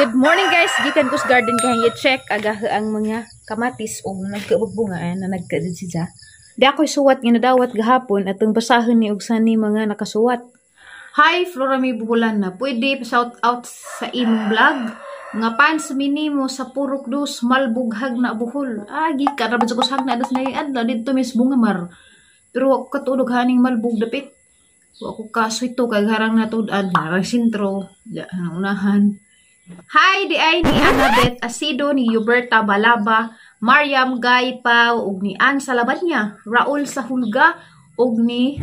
Good morning, guys! Gikan ko sa garden kay check agaha ang mga kamatis og nagkabugbunga na nagka siya. Di ako'y suwat nga nadawat gahapon atong basahon ni og sani mga nakasuwat. Hi, Flora May Buhulan na. Pwede shout out sa imong vlog. Nga fans minimo sa Purok Dos, Malbughag na Bohol. Ah, gikan ra ba sa kusag na dos na adlaw didto mis Bungamar. Pero ako katulog haning Malbug dapit. Wa ko kaso ito kay harang natud-an harang sentro, ja unahan. Hi, di ay ni Annabeth Asido, ni Huberta Balaba, Mariam Guy Pau, ug ni Ann Salabanya, Raul sa Hulga, ug ni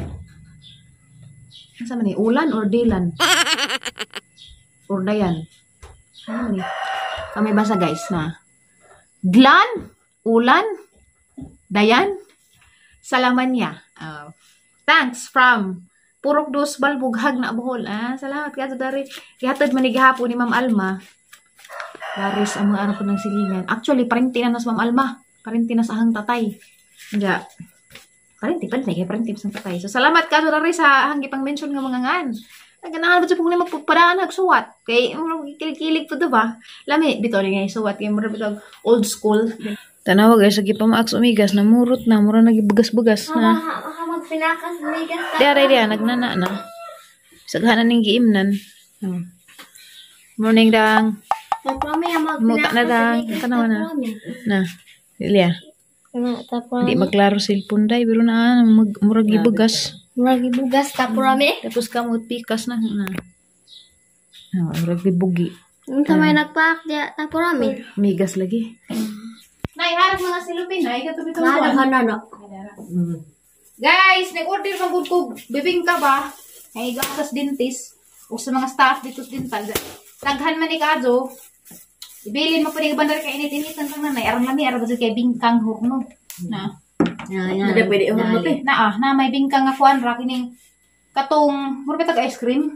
Asa man ni Ulan or Dilan? Or Dayan? Ano man ni? Kami basa, guys, na. Glan? Ulan? Dayan? Salamanya. Thanks from Purok Dos, Balbughag na Bohol. Ah, salamat kaayo dari. Gihatod man ni gihapon ni Ma'am Alma. Laris ang mga ano po ng silingan. Actually, parente na sa Ma'am Alma. Parente na sa ahang tatay. Nga. Parente pa kay parente sa tatay. So, salamat kaayo dari sa ahang gipang mention nga mga ngan. Naganahan ba siya kung magpapadaan nagsuwat? Kay kilig-kilig po, diba? Lami, bitaw ni nga suwat. Kay mura bitaw old school. Tanawa, guys, sa gipamaaks umigas, namurot na, mura nagibugas-bugas na. Magpinakas migas. Diya, diya, nagnana na. Saghanan ning giimnan. Oh. Morning, dang. Muta na, dang. Tanawa na. Na. Lilia. Di maklaro cellphone day, pero na mag murag gibugas. Murag gibugas tapurami. Tapos kamot pikas na na. Ah, murag gibugi. Unsa may nagpaak diya tapurami? Migas lagi. Nay, harap mga silupin nay katubi to. Nada ka na. Guys, nag-order man gud kog bibingka ba? Ay gatas dentist o sa mga staff dito sa dental. Daghan man ni kaadto. Ibilin mo pa ni bandar kay init-initan kang nanay. Aron lami aron ba kay bingkang hurno. Na. Hindi pwede ihurno te. Na ah, na may bingkang nga kuan ra kining katong mura ba tag ice cream?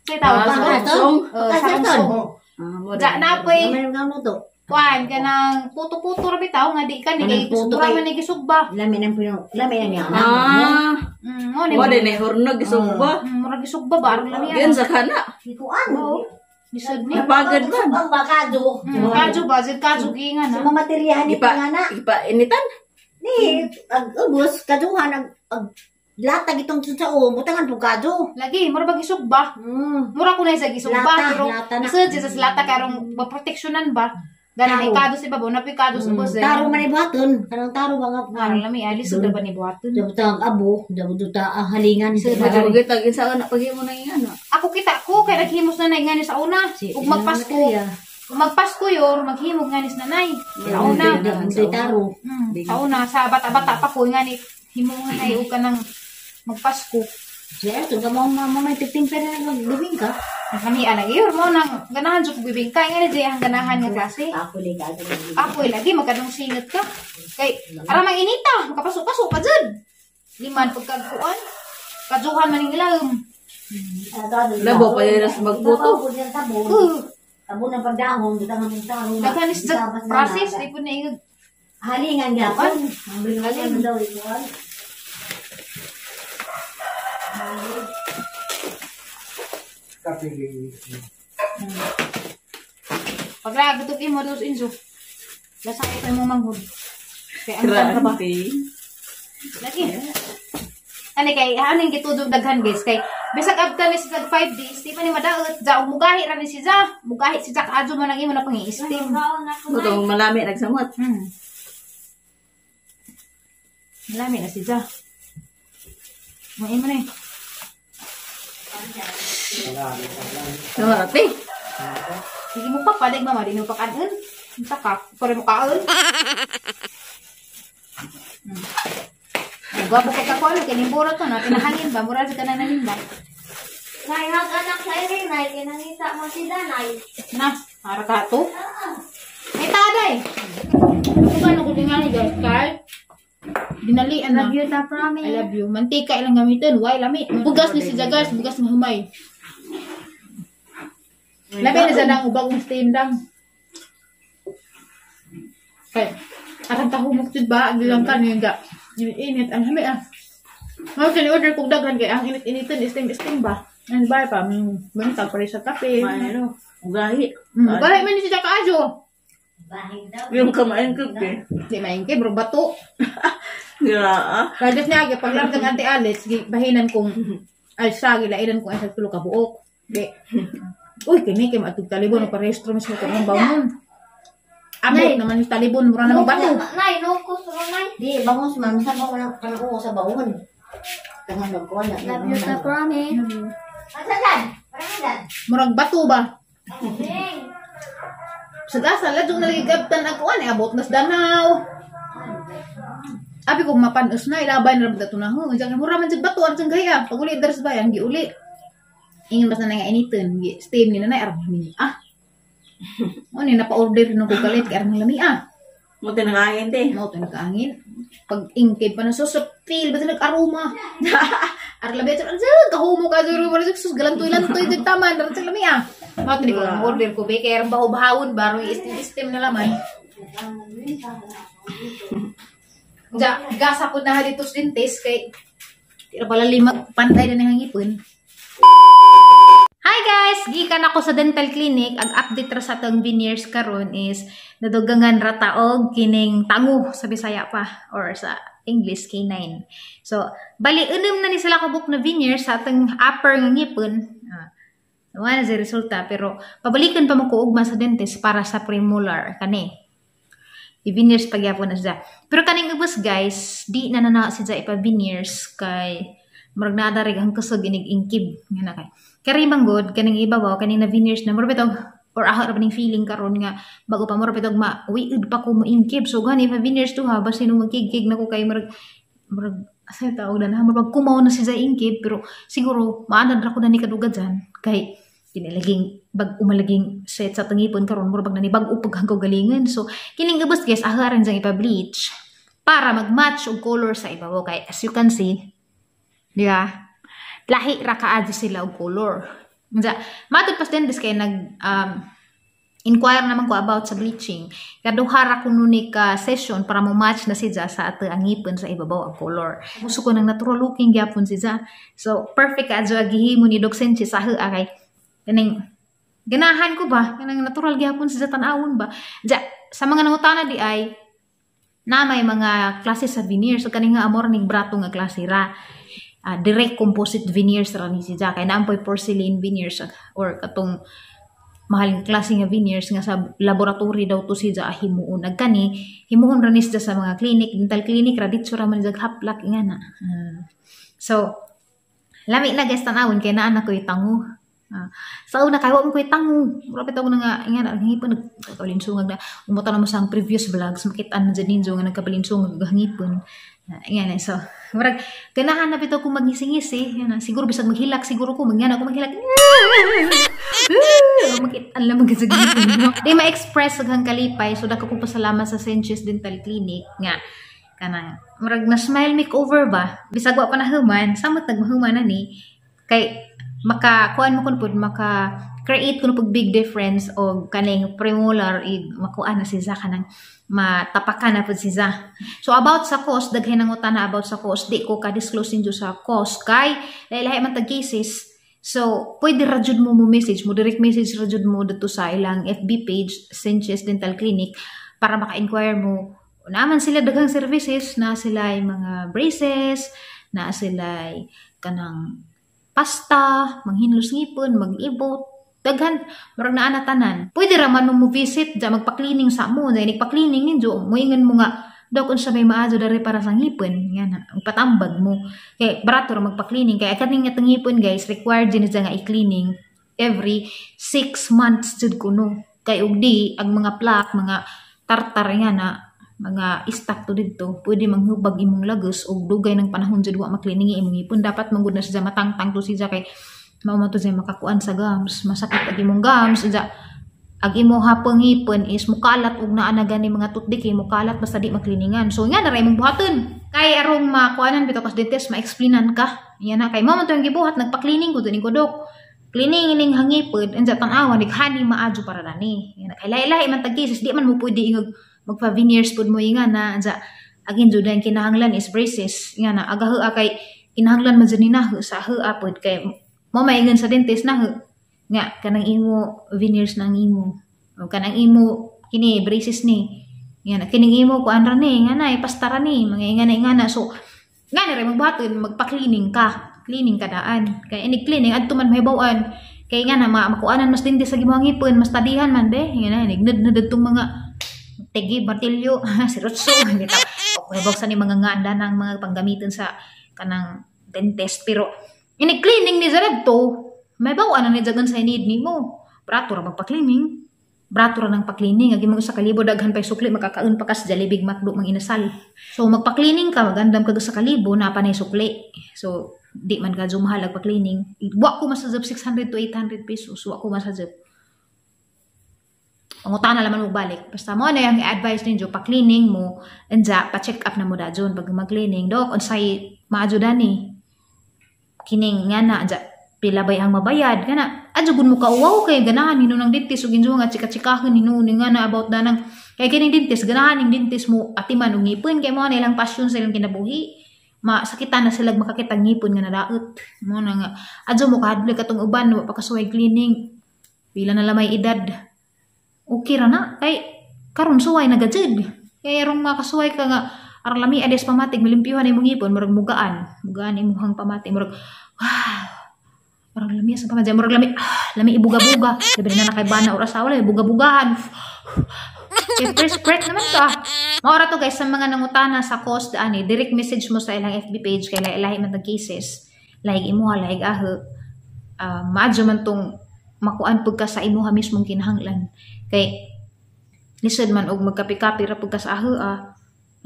Say tawag Ah, ba? sa song. Oh, sa song. Ah, mo Ja na poy Ano to? kuan kanang puto-puto ra bitaw nga di ka ni kay Kanang puto mura kay- man ni gisugba. Lami ng pino, lami ng yan. Ah, Mo ni. mo din eh hurno gisugba. Mura gisugba ba aron lami. Yun sa kana. Ikuan. Oo. Lisod ni. Napagod man. Ang bakado. Kadyo ba? Zid kadyo giingan Sa ha. mga materiyahan ni Ipa nga na. ipa initan. Ni, ag ubos, kaduhan, ag latag itong sa butangan po kado. Lagi, mura ba gisugba? Mura ko na sa gisugba, Lata, pero lata na. lisod siya sa lata karong maproteksyonan ba? Gana may Taro. kado sa ibabaw, napoy kado sa ubos. Taro man ibuhaton. Kanang taro ba nga? Aron lami, ah, lisod ra ba ni buhaton? Dapat ang abo, dapat ta ang halingan. Medyo gitag insa ka na paghimo na yung ano. Ako kita ko kay naghimos na nay ngani sa una. Ug magpasko, ug magpasko yor, maghimog nganis nanay. Sa una. Hindi taro. Sa una sa bata-bata pa ko ngani himungan ay ug kanang magpasko. Siya, ito ka mo mamay titimpa na magbibing ka. Kami alag yor mo nang ganahan jud ko bibingka ngani di ang ganahan nga klase. Ako lang kado. Ako eh, lagi magkadong singot ka. Kay ara mang inita, makapasok-pasok ka jud. Liman pagkagkuan. Kajuhan man ning ilahom. Labo pa yun sa magputo. Tabo ng pagdahon, butangan ng taro. Daghan is the process di po na ingag Halingan gyapon. Halingan daw ikuan. Paglagot imo dos inso. Lasay pa mo manghod. Kay ang kan ba? Grabe. Lagi. Ani kay ano yung gitudog daghan, guys, kay bisag abta ni sa 5 days di pa ni madaot ja og mugahi ra ni si ja mugahi si Jack adyo man ang imo na pangi-steam. Butong malami nagsamot. Malami na si Ja. Mo imo na eh. Ate. Sige mo pa padig mama di mo pa kanon. Unsa ka? Pare mo kaon. Gwapo ka ka kay nimburo to na pinahangin ba mura sa kanan ba. Nay, hag anak sa iri, nay, kinangita mo si Danay. Na, ara ka to. May taday. Ako ba nung kulingan ni guys kay dinalian na. Love you, Taprami. I love you. Mantika ilang gamitin. Why lami? Bugas ni si Jagas, bugas nga humay. Lami na sa nang ubag ng steam dang. Kay arang kahumok jud ba ang lang kan yung ga. Init ang hami ah. Mga kani order kog daghan kay ang init-initan steam steam ba. Ano ba pa? Benta pa rin sa kape. May ano, ugahi. Gahi man ni siya kaadyo. Bahig daw. Yung kamain ko eh. Di maingke, bro, bato. Gira ah. Kaya niya, paglargang Ate Alex, bahinan kong, ay sa, gilainan kong ay sa tulo ka buok. Di. Uy, kini kay maatug talibon, parehistro mismo ko ang bangon. Abot naman yung talibon, mura namang bato. Nay, nukos ro nay. Di, bangos man. Saan mo nang kanang sa baon? Tangan magkuhan na. Love you sa promise. Asa dan? Parang dan. Murag bato ba? Ning. Sa asa, ladyo na lagi gabtan ako, ano, abot nas danaw. Abi kung mapanos na, ilabay na rabad ato na ho. Diyan, mura man dyan bato, ano dyan gaya. Pag uli, daras bayan, giuli. Ingon basta na nga initin, gi steam ni nanay, arang lami ah. Ano yun, napa-order na ko kalit, kay arang lami ah. Mo tinangangin te. Mao to nagkaangin. Pag ingkib pa na susap, feel, basta nag-aroma. Arang lami, at dyan, kahumo ka, zuro, wala sus, galantoy-lantoy, dyan taman, arang lami ah. Mao to ni ko, order ko, be, kaya arang baho-bahawon, baro, steam-steam na laman. Ja, gasa ko na dito sa dentist kay tira pala lima pantay na nang ngipon. Hi guys! Gikan ako sa dental clinic. Ang update ra sa atong veneers karon is nadugangan ra taog kining tango sa Bisaya pa or sa English K9. So, bali unom na ni sila kabuk na veneers sa atong upper nga ngipon. Wala na sa resulta pero pabalikan pa mo ko ugma sa dentist para sa premolar kani. I-veneers pagyapon na siya. Pero kaning ubos guys, di na na siya ipa-veneers kay murag naadarig ang kusog inig ingkib nga na kay. Kari manggod kaning ibabaw kaning na veneers na murag bitog or aho ra ba ning feeling karon nga bago pa murag bitog ma-wiid pa ko mo ingkib. So gani ipa-veneers to ha basin magkigkig na ko kay murag murag asa tawag na murag kumaw na siya ingkib pero siguro maanad ra ko na ni kadugadan kay kinalaging bag umalaging set sa tangipon karon murag bag nanibag-o pag hanggaw galingan. So kining ubos guys aharan jang ipa-bleach para mag-match og color sa ibabaw kay as you can see, di ba? Lahi ra kaadyo sila og color. Unsa matud pas dentist kay nag inquire naman ko about sa bleaching. Kaduha ra kuno ni ka session para mo match na siya sa ato ang ngipon sa ibabaw ang color. Gusto ko ng natural looking gyapon siya. So perfect kaadyo gihimo ni Doc Sanchez sa hua kay kaning ganahan ko ba kanang natural gyapon siya tan-awon ba. Ja, sa mga nangutana di ay na may mga klase sa veneer. So kaning nga amor ning brato nga klase ra. Direct composite veneers ra ni siya kay naampoy porcelain veneers or katong mahal nga klase nga veneers nga sa laboratory daw to siya himuon. Nagkani himuon ra ni siya sa mga clinic, dental clinic ra ditso ra man siya haplak nga na. So lami na guys tan-awon kay naa na koy tango. Sa una kay wa man koy tango. Mura bitaw na nga nga na ngipon nagkabalinsungag na. Umutan na mo sa previous vlogs makit-an na jud ninyo nga nagkabalinsungag ang ngipon. Nga na so murag ganahan na bitaw ko magngisi-ngisi. Nga na, siguro bisag maghilak siguro ko mangana ko maghilak. Makit-an lang magid sa ngipon. No? Di ma-express ang kalipay so dako ko pasalamat sa Sanchez Dental Clinic nga kanang murag na smile makeover ba bisag wa pa nahuman samot nagmahuman na ni kay maka kuan mo kun pud maka create kuno pud big difference og kaning premolar ig makuan na si Za kanang matapakan na pud si Za. So about sa cost daghay nangutana na about sa cost di ko ka disclose ninyo sa cost kay lahi-lahi man tag cases. So pwede ra jud mo mo message mo direct message ra jud mo didto sa ilang FB page Sanchez Dental Clinic para maka-inquire mo. Naaman sila daghang services na sila ay mga braces, na sila ay kanang pasta, manghinlos ngipon, mag-ibot, daghan, murag naa na tanan. Pwede ra man mo visit, dya magpa-cleaning sa mo, dya nagpa-cleaning ninyo, moingon mo nga, daw kung sa may maadyo dari para sa ngipon, nga na, ang patambag mo. Kay barato ra magpa-cleaning, kay kaning nga ngipon guys, required din siya nga i-cleaning every 6 months jud kuno. Kay og di ang mga plaque, mga tartar nga na, mga istak to didto, pwede manghubag imong lagos og dugay ng panahon jud wa maklining imong ngipon. Dapat manggud na siya matangtang to siya kay mao man to siya makakuan sa gums, masakit ag imong gums, siya ag imo hapong ngipon is mukalat og naa na gani mga toothpick kay mukalat basta di makliningan. So nga na ra imong buhaton. Kay arong makuanan bitaw kas dentist ma-explainan ka. Yan na kay mao man to ang gibuhat nagpa-cleaning ko to ning kodok. Cleaning ining hangipon unsa tan-awa nighani maadyo para nani. Yan na kay lahi-lahi man tag cases di man mo pwede ingog magpa-veneers pud mo nga na unsa agin jud ang kinahanglan is braces nga na agaha kay kinahanglan man jud ni na sa hua pud kay Mo maingon sa dentist na nga kanang imo veneers na ang imo. O kanang imo kini braces ni. Nga kining imo kuan ra ni, nga na ipasta ra ni, mga ingana-ingana. So nga na rin magbuhaton, magpa-cleaning ka. Cleaning ka daan. Kay inig cleaning adto man mahibaw-an. Kay nga na makuanan mas dentist sa imong ngipon, mas tadihan man be. Nga na nignad tong mga tigi, martilyo, sirutso, bitaw. Okay, buksan ni mga nganda ng mga panggamitin sa kanang dentist, pero inig cleaning ni to, may bawa na ni jagan sa need nimo. Brato ra magpa-cleaning. Brato ra nang pa-cleaning. Agi mo sa kalibo daghan pay sukli, makakaon pa kas Jollibee, McDo, mang inasal. So magpa-cleaning ka, magandam ka sa kalibo na panay sukli. So di man ka mahal ag pa-cleaning. Wa ko masajab 600 to 800 pesos. Wa ko masajab. Pangutana laman mo balik. Basta mo na yung advice ninyo, pa-cleaning mo, anja, pa-check up na mo dajon pag mag-cleaning. Dok, unsay maadyo dani? Kining nga na, anja, pila bay ang mabayad? Kana, adyo gud mo kauwaw kay ganahan nino ng dentist ug injo nga chika-chikahon nino ni nga na about danang kay kining dentist, ganahan ning dentist mo atiman og ngipon kay mo na ilang passion sa ilang kinabuhi. Masakitan na sila makakita ngipon nga nadaot. Mo na nga adyo mo kahadlok katong uban wa pa kasuway cleaning. Pila na lamay edad. Okay ra na kay karon suway na gajud. Kay arong makasuway ka nga aron lami ades pamatig milimpyuhan imong ngipon murag mugaan. Mugaan imong pamatig murag wow. Murag lami sa pamatig murag lami lami ibuga-buga. Labi na nakay bana or asawa lami buga-bugahan. Kay first breath naman to ah. Maora to guys sa mga nangutana sa cost ani, direct message mo sa ilang FB page kay lahi man tag cases. Lahi imuha, lahi aho. Maadyo man tong makuan pud ka sa imuha mismong kinahanglan. Kay lisod man og magkapi-kapi ra pud ka sa aho ah.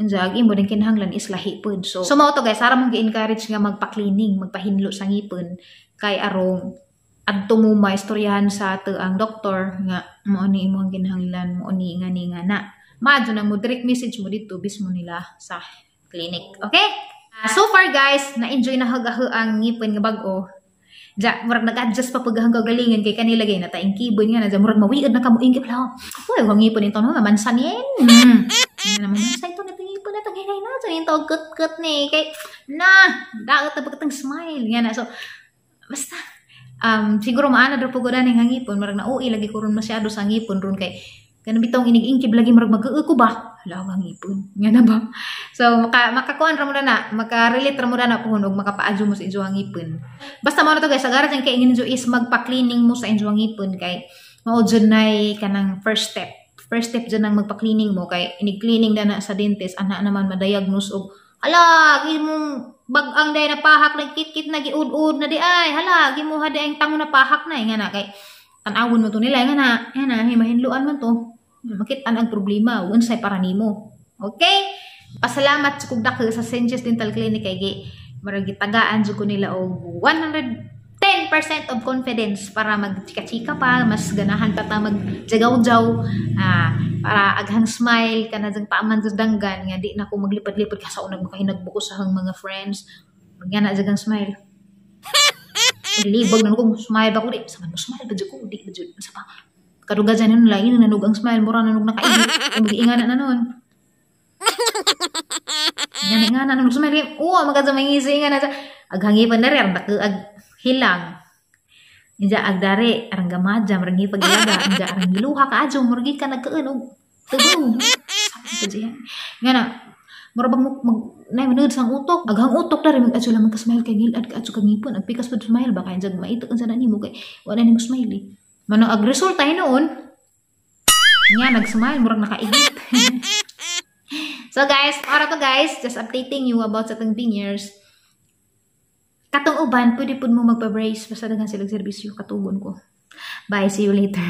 Unsa ag imo din kinahanglan is lahi pud. So mao to guys, ara mong gi-encourage nga magpa-cleaning, magpahinlo sa ngipon kay arong adto mo maistoryahan sa ato ang doktor nga mao ni imong kinahanglan, mao ni nga ni nga na. Maadyo na mo direct message mo dito bismo nila sa clinic. Okay? So far guys, na-enjoy na hagaho ang ngipon nga bag-o. Ja, murag nag-adjust pa pag kagalingan kay kanila gay nataing kibon nga na ja murag mawiod na kamo ingkip lang. Uy, ang ngipon nito no mamansan yen. Na mamansa ito na ngipon na tagay na so yung tawag cut-cut ni kay na daot na pagkatang smile nga na. So basta siguro maana dro pugod ning hangipon murag nauwi lagi ko ron masyado sa ngipon ron kay kanang bitong inig-ingkib lagi murag mag ko ba hala ang ngipon nga na ba. So makakuan ra mo na maka-relate ra mo na puhon og makapaadyo mo sa inyong ngipon. Basta mao na to guys, sagara jang kay ingon is magpa-cleaning mo sa inyong ngipon kay mao jud nay kanang first step. First step jud nang magpa-cleaning mo kay inig-cleaning na na sa dentist ana naman ma-diagnose og hala imong bag-ang day na pahak nagkit-kit na giud-ud na di ay hala gimuha di ang tango na pahak na nga na kay tan-awon mo to nila nga na mahinluan man to makit-an ang problema unsay para nimo. Okay, pasalamat sa kog dako sa Sanchez Dental Clinic kay gi murag gitagaan jud ko nila og 110% of confidence para magchika-chika pa, mas ganahan pa ta magjagaw-jaw, para aghang smile kana jang paaman sa danggan nga di na ko maglipad-lipad ka sa unang makahinagbuko sa hang mga friends. Magyana jagang smile. Libag na ko smile ba ko di sa man mo smile ba jud ko di ba jud sa pa. Kaduga dyan nun lagi nanog ang smile mura nanog nakaigit. Mag-iingana na nun. Nga na nanog smile. Oo, magka sa mangisi nga na sa aghangipan na rin ag hilang. Inja agdare arang gamadja marang hipagilaga inja arang giluha ka adyo murgi ka nagkaan og tubo. Nga na mura bang mag nay manood sang utok aghang utok dari mag adyo lamang ka smile kay ngilad ka adyo kag ngipon agpikas pud smile ba kay inja maito unsa na nimo kay wala nimo smile eh. Manong ag resulta hinuon nga nag-smile murag nakaigit. So guys, para to guys, just updating you about sa atong veneers. Katong uban, pwede pud mo magpa-brace basta daghan silang serbisyo, katugon ko. Bye, see you later.